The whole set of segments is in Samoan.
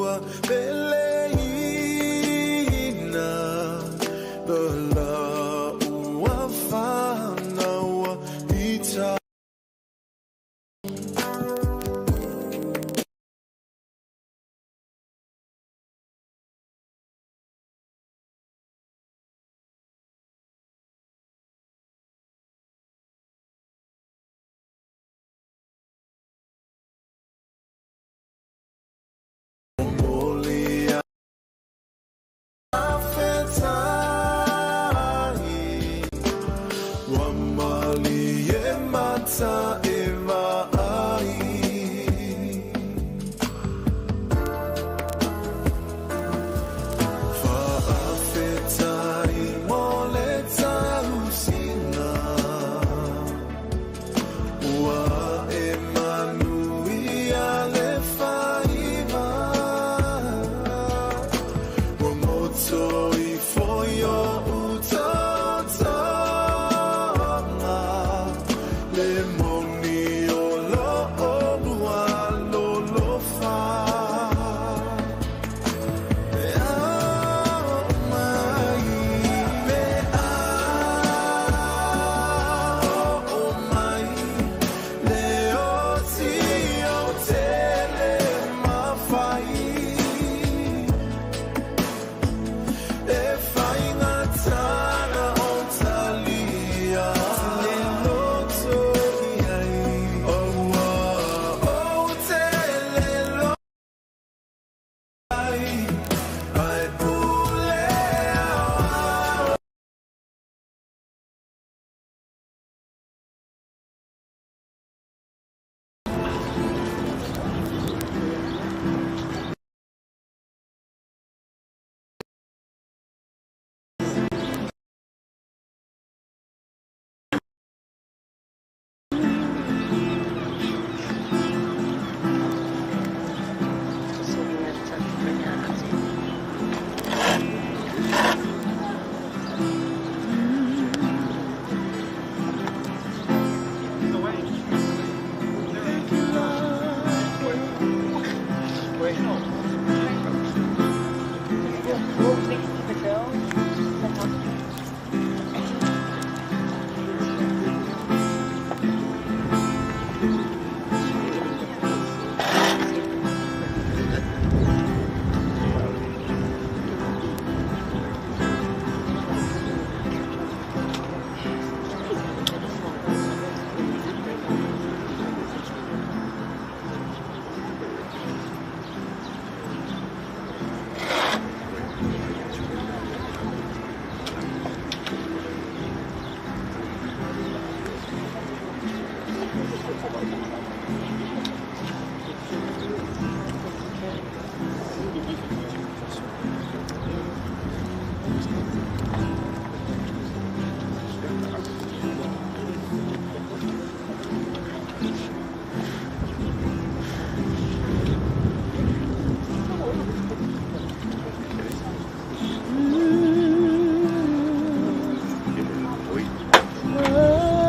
Ua peleina la ua whanaua i ta. Moli a fetai, ua malie mata e vaai. Fa'afetai mo le tausina, ua e manuia le faiva. Ua moto ifo i o'u taotaoga, le moni o lo olua lolofa. E ao mai, e ao mai, le oti o tele mawhai. E whaingatana o talia, le loto i ai, o ua o te le lo ai, ai pule au. Thank you, Lord.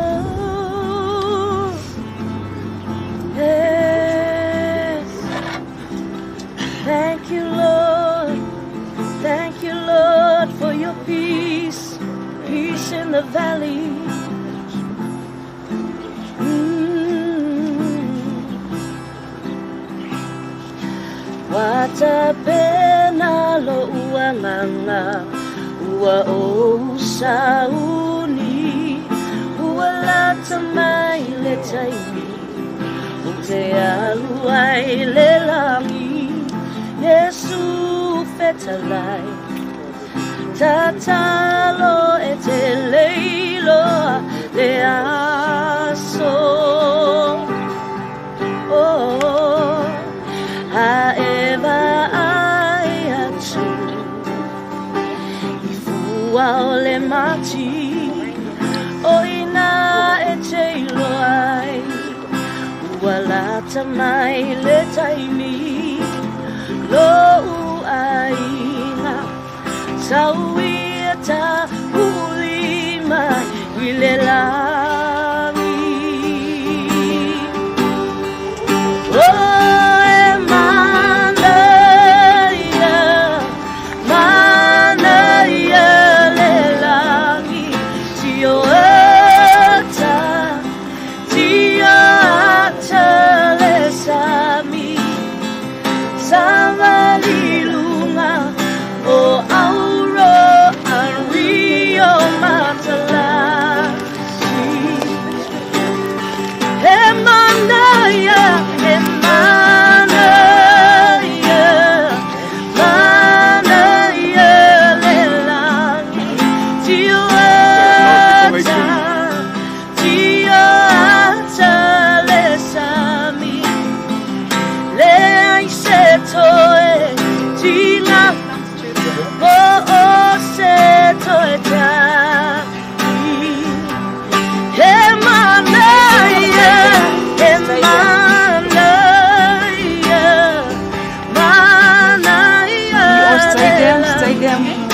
Oh, yes. Thank you, Lord. Thank you, Lord, for your peace, peace in the valley. Watapena lo uanganga ua o sauni ua lata mai le taimi o te alu ai le langi Yesu fetalai tatalo e te leiloa le aso. Oh, a e vaai atu i fua o le mati o ina e te iloa ai ua lata mai le taimi lo'u aiga sau ia ta ulima i le lagi. Oh, e mana down, stay down.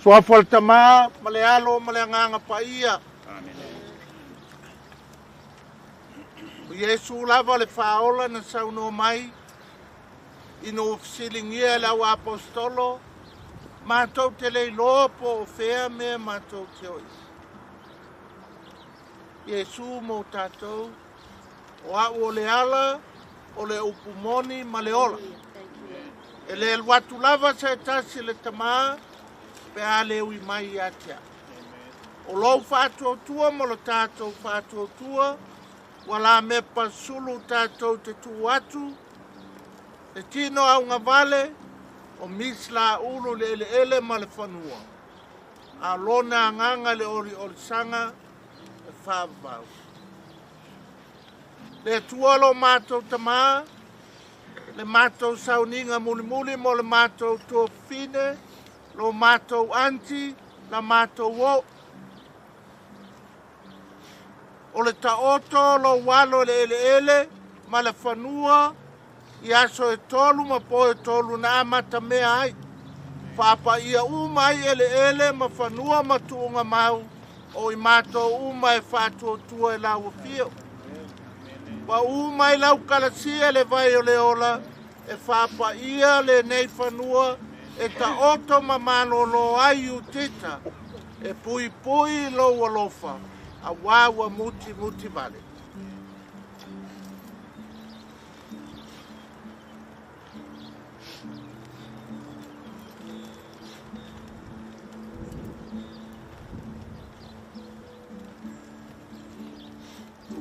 Suafa o le Tama ma le Alo ma le Agaga Paia. O Iesu lava le faaola na saunoa mai ina ua fesiligia e le au aposetolo, matou te le iloa po o fea mea matou te o i ai. Iesu mo tatou, o au o le ala, o le upu moni ma le ola. E le alu atu lava se tasi i le Tama pe a le ui mai ia te au. O lou faatuatua ma lo tatou faatuatua, ua lamepa sulu tatou te tuu atu, le tino augavale o Miss Laulu le eleele ma le fanua, a o lona agaga le oliolisaga e faavavau. Le Atua lo matou Tama, le matou sauniga mulimuli mo le matou tuafafine, lo matou aunty, la matou oo. O le taoto lou alo le eleele ma le fanua i aso e tolu ma po e tolu na amata mea ai. Faapaia uma ai eleele ma fanua ma tuuga mau o i matou uma e faatuatua e lau afio. Ua uma i lau kalasia le vai o le ola e faapaia lenei fanua e taoto ma malolo ai utita e puipui lou alofa auā ua mutimuti vale.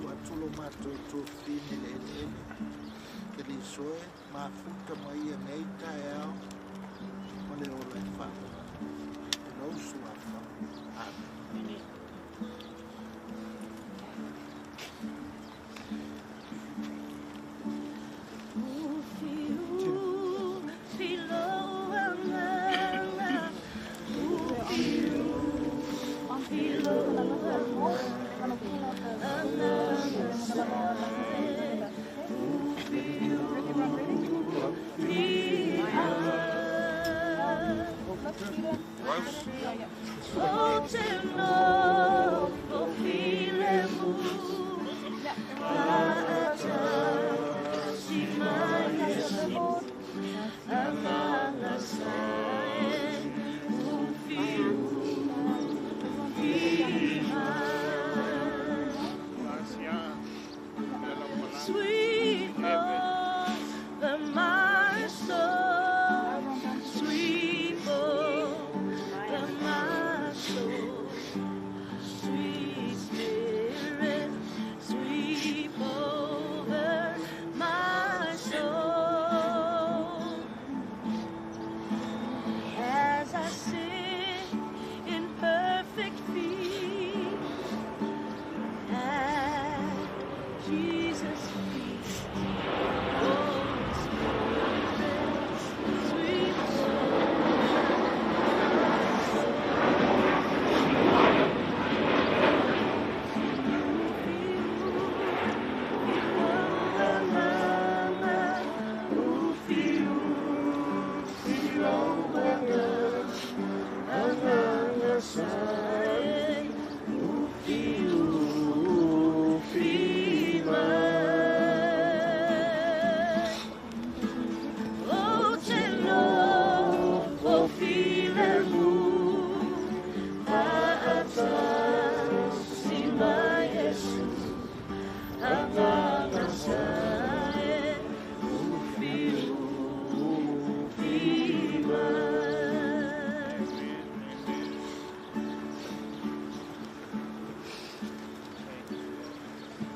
Ua tulo matou tuafafine le eleele Keliso e mafuta ma ia nei taeao ma le ola e faavavau i lou suafa. Amene. Sweet over my soul, sweet over my soul, sweet spirit, sweep over my soul. As I sit in perfect peace at Jesus' feet, Holy Spirit, sweep over my soul.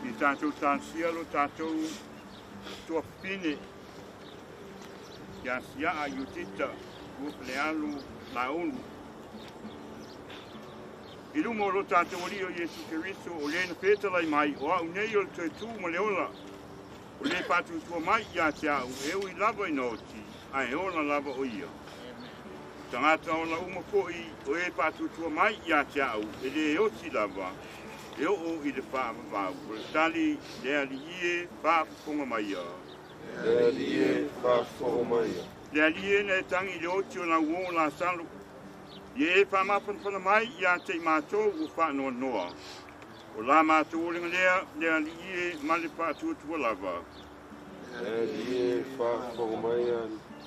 I tātou tāsia lo tātou tuafafine ia siaa Iutita ua falealu laulu. I luma o lo tātou alii o Iesu Keriso o lē na fetalai mai o a'u nei o le toe tū ma le ola. O lē faatuatua mai ia te a'u e ui lava ina oti ae ola lava o ia. Tagata ola uma fo'i o e faatuatua mai ia te a'u e lē oti lava e oo i le faavavau. O le tali le alii e faafofoga maia. Le alii e faafofoga maia. Le alii e na e tagi i le oti o lau uō Lasalo. Ia e faamafanafana mai ia te i matou ua faanoanoa. O la matou oliga lea, le alii e ma le faatuatua lava. Le alii e faafofoga maia.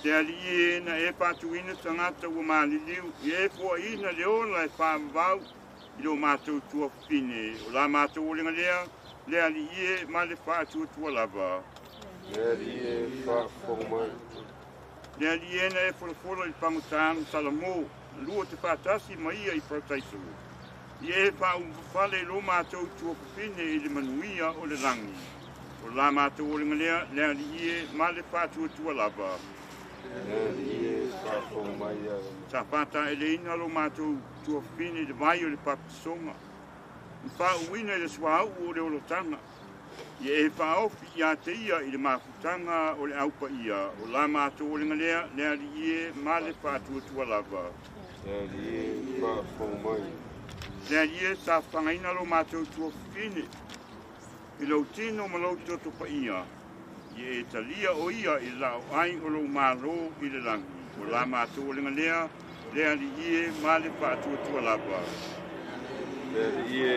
Le alii e na e faatuina tagata ua maliliu. Ia e foaina le ola e faavavau i lo matou tuafafine. O la matou oliga lea, le alii e ma le faatuatua lava. Le alii e faafofoga mai. Le alii e na e folafola i le pagota ma Salamo, lua te faatasi ma ia i Parataiso. Ia e faaumafale i lo matou tuafafine i le manuia o le lagi. O la matou oliga lea, le alii e ma le faatuatua lava. Le alii e faafofoga maia. Sa fataeleina lo matou tuafafine i le vai o le papatisoga. Ma faauuina i le suauu o le olotaga. Ia e faaofi ia te ia i le mafutaga o le aupaia. O la matou oliga lea, le alii e ma le faatuatua lava. Le alii e faafofoga mai. Le alii e sa fagaina lo matou tuafafine. I lou tino ma lou toto paia, ia e talia o ia i lau ai o lou malo i le lagi. O la mātou o lenga lea, le ali ie ma le whaatuatua lava. Le ali ie,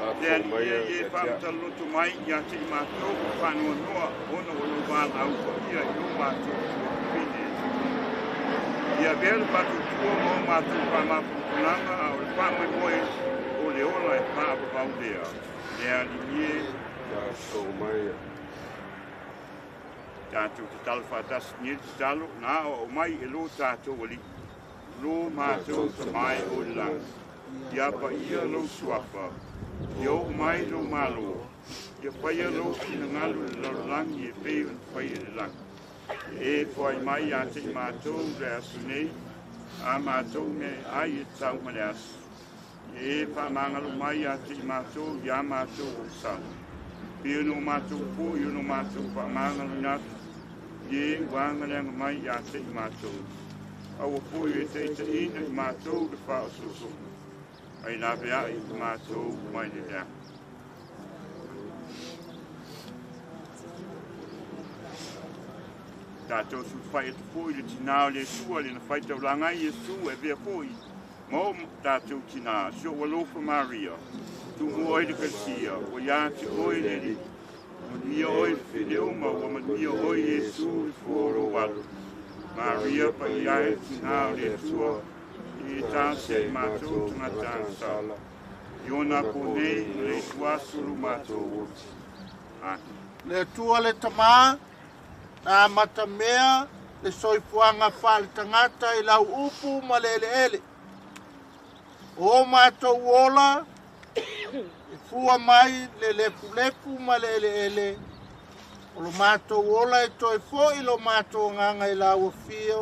Le ali ie ie whaamtalaloto mai ia te i mātou o whanua noa ona o lou wālau paia i lou mātou tua pine. Ia vea le whaatuatua ma o mātou whaamaputulanga a o le whaamai moe o le ola e whaapapau lea. Le ali ie, tātou te talo whaatasi ni te talo, nā o mai e lō tātou ali. Lō mātou ta mai o le langi. Ia pa ia lou suafa. Ia o mai lou malo. Ia paia lou finagalu le lalolagi e pei ona faia i le lagi. E foai mai ia te i mātou le aso nei, a mātou me ai e tau ma le aso. Ia e whaamangalo mai ia te i mātou ia mātou o sau. Pia no mātou po i no mātou whaamangalo natu. Ie wangaleanga mai ia te i mātou. Aua poi e te ita ina i mātou le whaososo. Ai lawe ai i mātou mai le lea. Tātou su whai atu poi le tinā o le sua le na whai taulanga i e su e vea poi. Mō tātou tinā, sio walofa Maria. Tu mua i le kasia, o ia te oi le li. Manuia oi whileuma, ua manuia oi Iesu i fuoro walu. Maria pa ia e tinā o le Atua, i e tāse i mātou tangata sala. I ona po nei, le tuasulu mātou oti. Amen. Le Atua le tamā, nā matamea, le soifuaga faale-tagata i lau upu ma le eleele. O mātou ola, e fua mai le lefulefu ma le eleele. O lo mātou ola e toe fo'i lo mātou agaga i lau afio,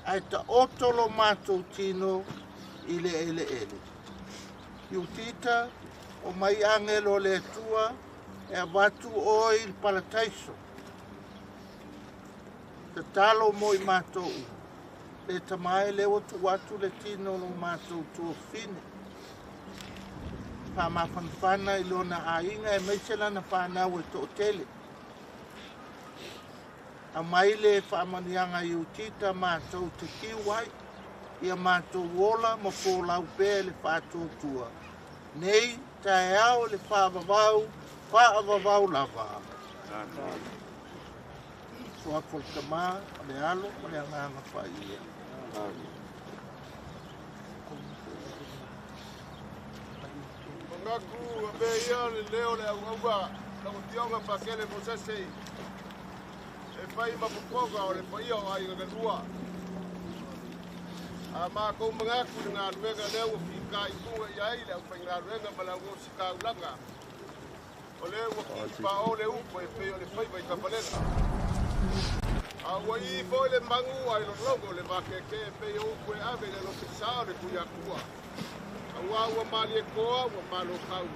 ae taoto lo mātou tino i le eleele. Iutita, o mai agelo le Atua, e avatu oe i le palataiso. Tatalo mo i mātou. Le tamae le o tu atu le tino lo mātou tuafine. Whaamafanafana i lona aiga e maise lana whanau e to'atele. A mai le whaamanianga i utita mātou te kiu ai, ia mātou ola ma pōlau pea le whaatuatua. Nei, taeao le whaavavau, whaavavau lava. Amen. Suafa o le tamā, o le alo, o le agaga faia. Amen. Mangaku a mea ia le leo le auaua lau afioga Pakele Mosese e fai ma popoga o le paia o aiga galua. A mākou mangaku le galuega lea ua fitaituga i ai le aufaigaluega ma le auositaulaga. O le ua ki'ipaʻo le upu e pei o le faiva i tapalega. A ua ī foi le magu ai lologo le makeke e pei o upu e ave i le alofisā o le Tuiatua. Auā ua malie koa ua malokau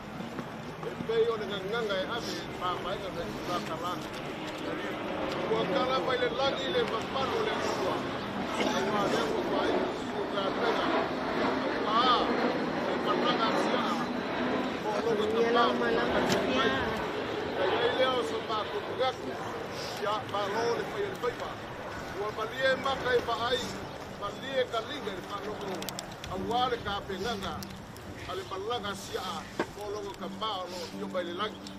e pei o le gagaga e ave i le mamaega o le tulakalā. Ua tala mai le lagi le mamalu o le Atua. Auā lea ua faaiu i si o galuega. Auā le malaga a siaʻa po o logo tamā o lo tatou mai. Na i ai lea o so mākou manatu, ia malo le fai o le faiva. Ua malie maka e vaai, malie ka liga i le faalogo, auā le kapegaga a le malaga a siaʻa po o logo tamā o loo afio mai le lagi.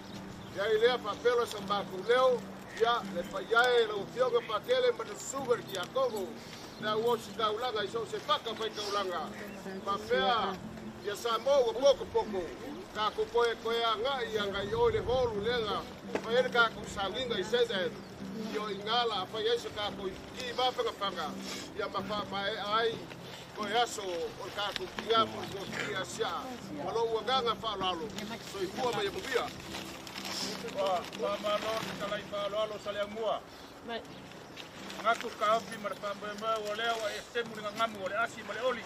Ia ai lea faapea sa mākou leo, ia le paia e lau afioga Pakele ma le susuga i le Tiakono, le auositaulaga i so o se faka faitaulaga. Faapea ia Samoa ua pokopoko, kākou koekoe agaʻi agai oi le holu lega, fai ai le kākou sauiga i Southern, i o i ngala a fai ai so kākou i ki mafagafaga, ia ma faamaeʻa ai koe aso o le kākou tiga po o ki a siaʻa. Ma lou agaga faaaloalo, soifua ma ia manuia. Ua faamalo le talai faaaloalo sa le aumua. Manatu kaofi ma le faamoemoe ua lea ua e semu le gagamu o le asi ma le oli.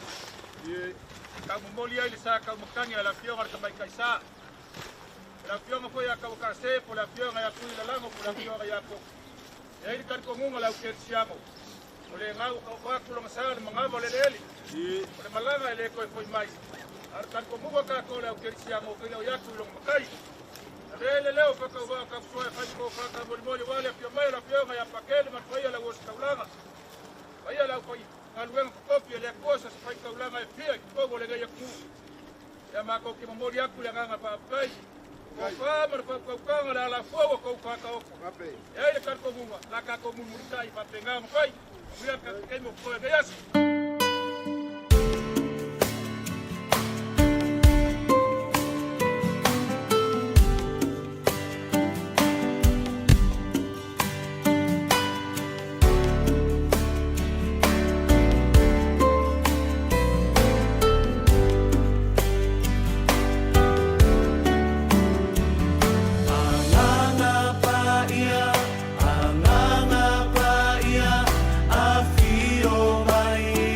Taumomoli ai le sa kaumatagi a le afioga i le tamaitaisā. O le afioga foi ia Kauakase po o le afioga ia Tuilalago po o le afioga ia Koko. E ai le talitonuga o le aukerisiano, o le gau o atu lona sa le manava o le eleele, o le malaga e le toe foi mai. A o le talitonuga o tatou le aukerisiano, e le o i atu i lona matai. Ave le leo faatauvaa o Kapusoa e fai ma tofa taumolimoli aua le afio mai o le Afioga ia Pakele ma le paia o le Auositaulaga, paia o le aufaigaluega totofi a le Atua i so o se fatafaitaulaga e fia i totonu o lenei atunuu. Ia matou te momoli atu le agaga faafetai, tofa ma le faautautaga o le alafua ua outou faataoto. E ai le talitonuga, o le a tatou mulimulitai faapena ona fai. Manuia le tatou taimi o totoe o lenei aso. Agaga Paia, Agaga Paia, afio mai.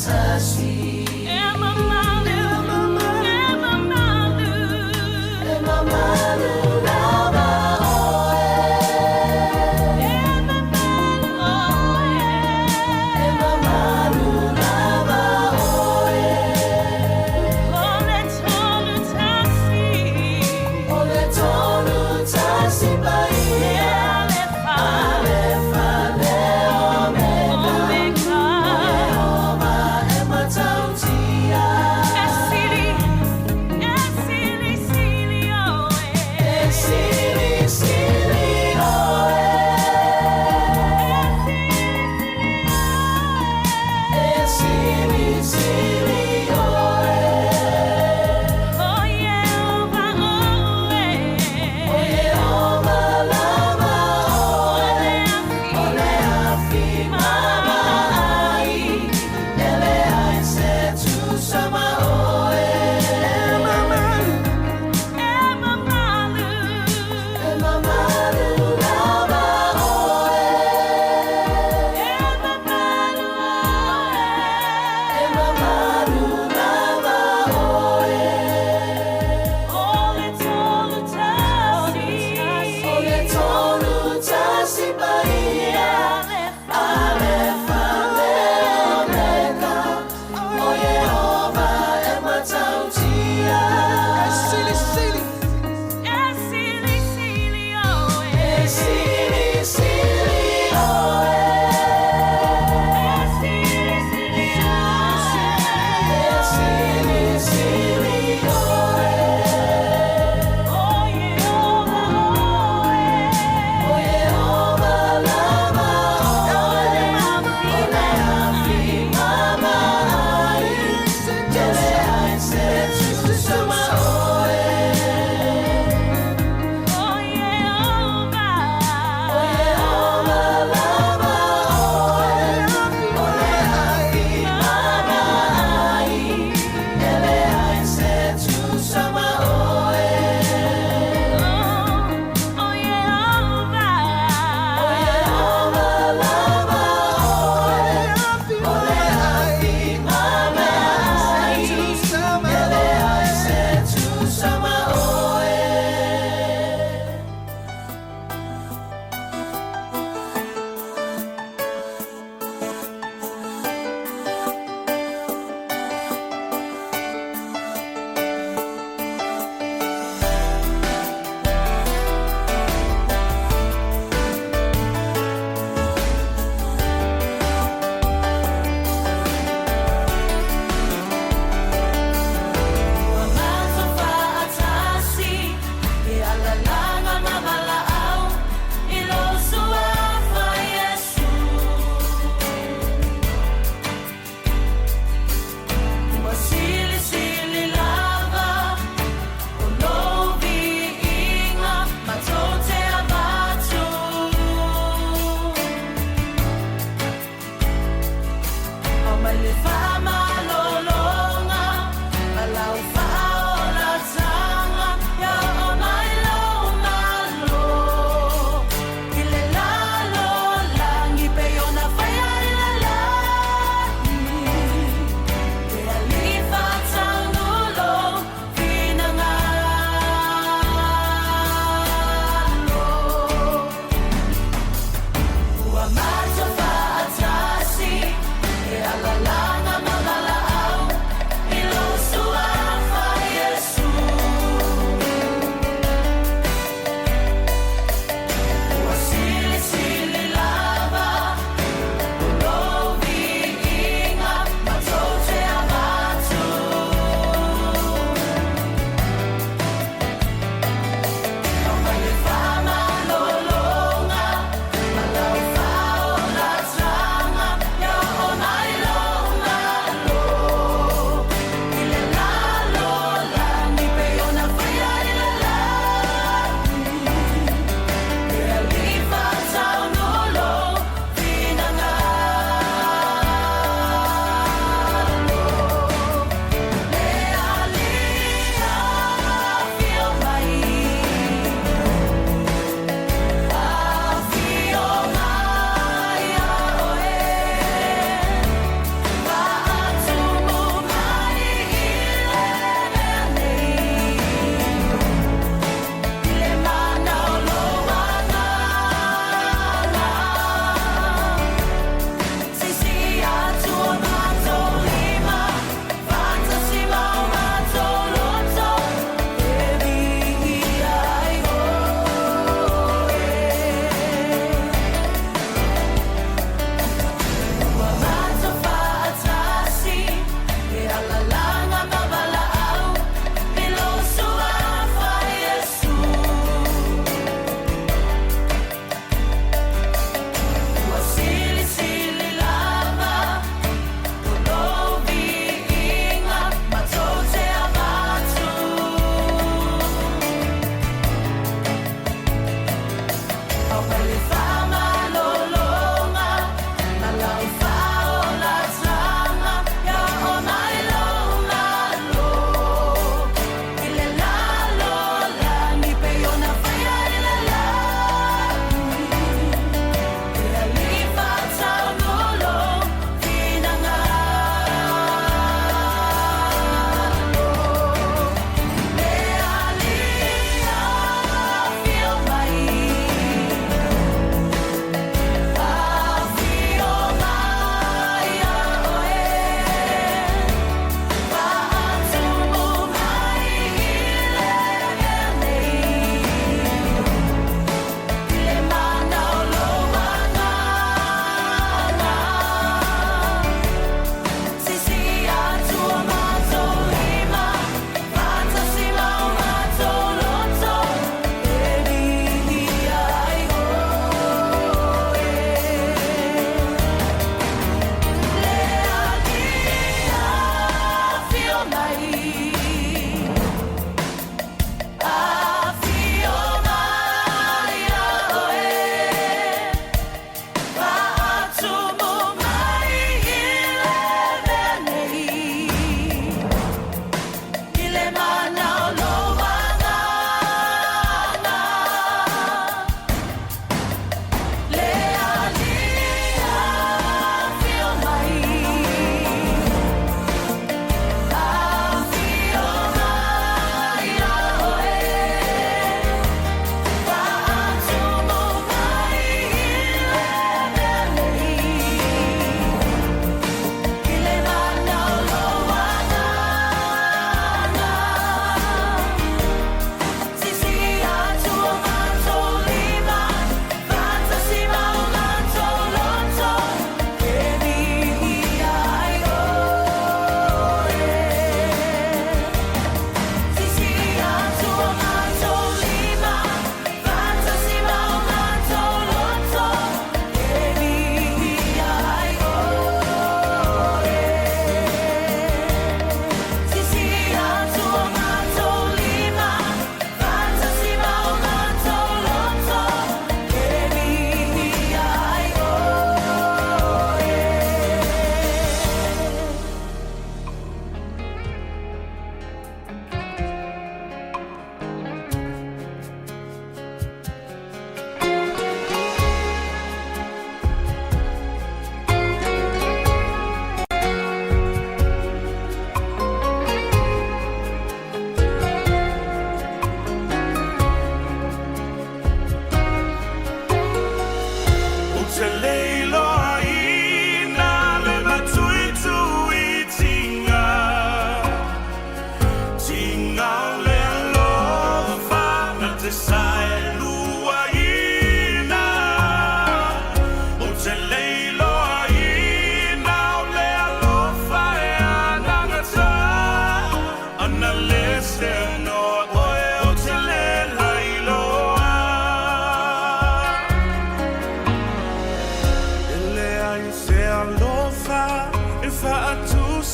Tasi.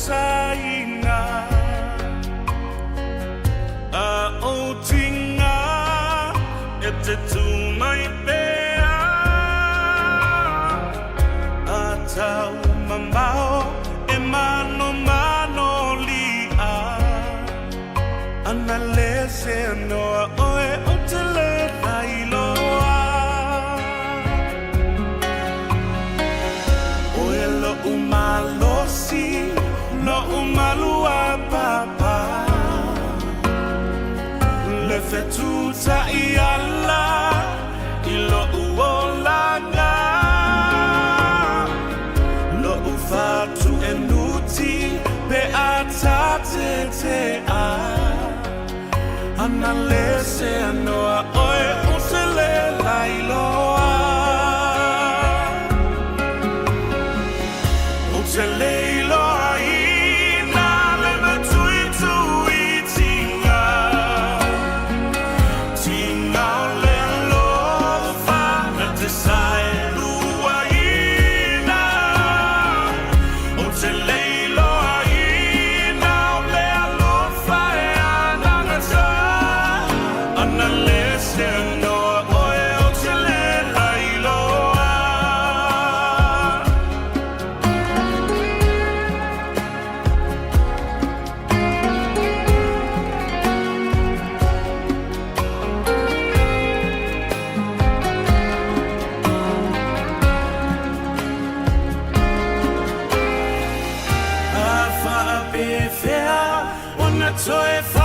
saina A o tinga e te tū mai pea A tau mamao e mano mano lia Ana le se noa oe o te le lailoa Oe lo umalosi, lo umalua papa Le fetuta i ala, i lo uolanga Lo ufatu e nuti, pe atate te a Ana le se anoa oe o se le lailoa O te leiloa ina le matui tui tinga Tinga o le alofa na te sae lua ina O te leiloa ina o le alofa e anagata Ana le se anoa oe o te le lailoa. A whaapewhea o na toe.